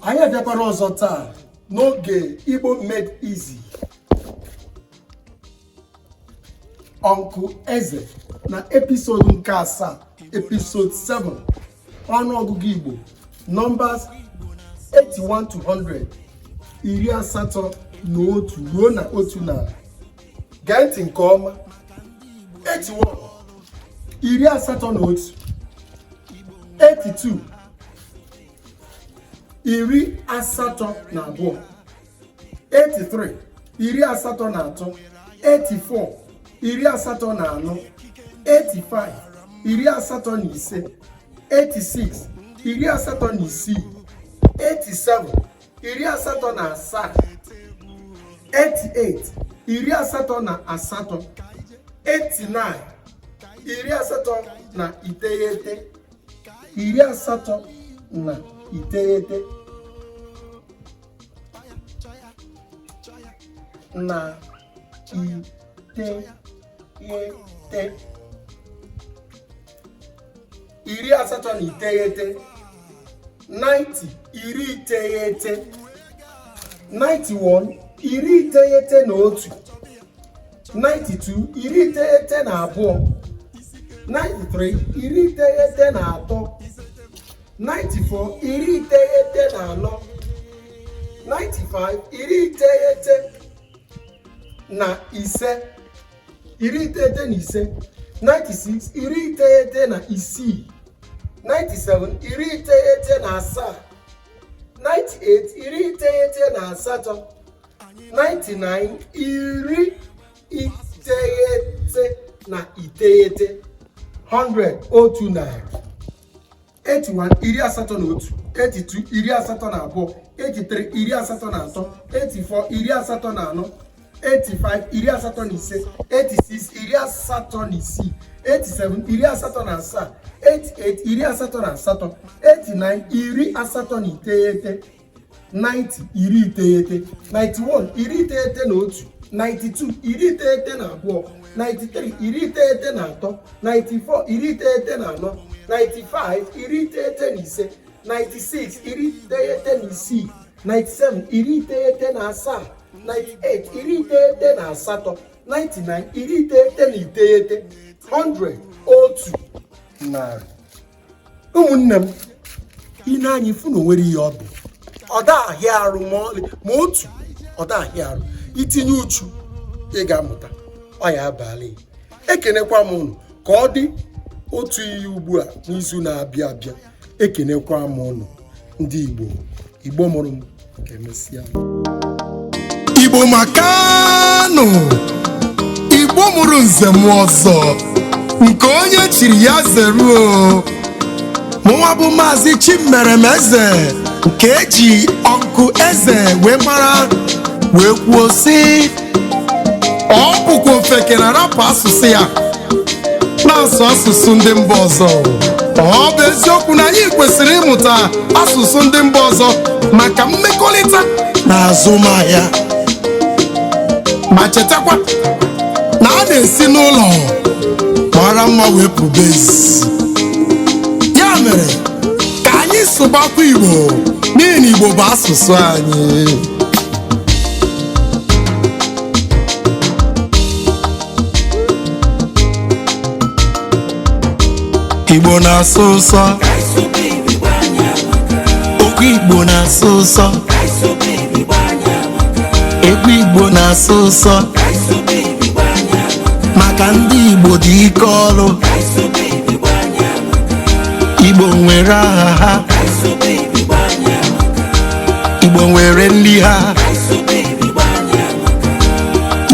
Anyị abịakwara ọzọ taa n'oge Igbo Made Easy. Uncle Eze na episode nke asaa, episode 7, ọnụọgụgụ Igbo, numbers 81 to 100, 81 ruo na 100. Gee ntị nke ọma. 81, 81. 82, 82. 83, 83. 84, 84. 85, 85. 86, 86. 87, 87. 88, 88. 89, 89, 89 na iteghete, 89, 90, 90, 91, 91, 92, 93, 93, 94, 95, 95, 95, 96, 96, 97, 97, 98, 98, 99, 99, 100, 100. 81, 81, 82, 82, 83, 83, 84, 84, 85, 85, 86, 86, 87, 87, 88, 88, 89, 89, 90, 91, 91, 92, 92, 93, 93, 94, 94, 95, 95, 96, 96, 97, 97, 98, 98, 99, 99, 100, 100. Ụmụnne m, i nee anya fụ na o nwerọ ihe ọ bụ, ọ da ahịa arụ ma ọlị, ma otu ọ da ahịa arụ. I tinye uchu, ị ga-amụta, ọ ya abalị. Ekenekwa m ụnụ ka ọ dị otu ihe ugbu a n'izu na-abịa abịa. Ekenekwa m ụnụ ndị Igbo, Igbo mụrụ m, ka emesịa. Igbo makanụ, Igbo mụrụ nze mụọ ọzọ, nke onye chiri ya zeruo. Mụnwa bụ Maazị Chimeremeze nke eji Uncle Eze wee mara, wee kwuo sị, ọ bụkwa ofeke na-arapụ asụsụ ya na-asụ asụsụ ndị mba ọzọ. Ọ bụ eziokwu na anyị kwesịrị ịmụta asụsụ ndị mba ọzọ maka mmekọrịta na azụmahịa, ma chetakwa na a na-esi n'ụlọ mara mma wee pụba ezi. Ya mere ka anyị sụbakwa Igbo, n'ihi na Igbo bụ asụsụ anyị. Igbo na-asọ ụsọ, okwu Igbo na-asọ ụsọ, egwu Igbo na-asọ ụsọ, maka ndị Igbo dị ike ọrụ. Igbo nwere aha ha, Igbo nwere nri ha,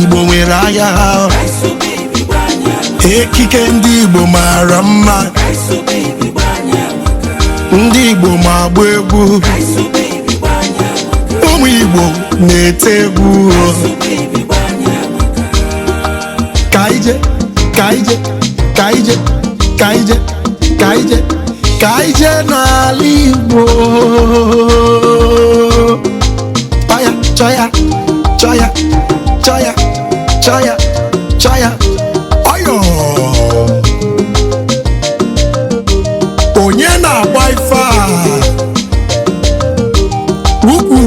Igbo nwere ahịa ha. Ekike ndị Igbo mara mma, ndị Igbo ma agba egwu, ụmụ Igbo na-ete egwu. Ka ije, ka ije, ka ije, ka ije, ka ije, ka ije n'ala Igbo. Chọya, chọya, chọya, chọya, chọya, chọya, ọyọ. Onye na-agba ife a? Ukwu.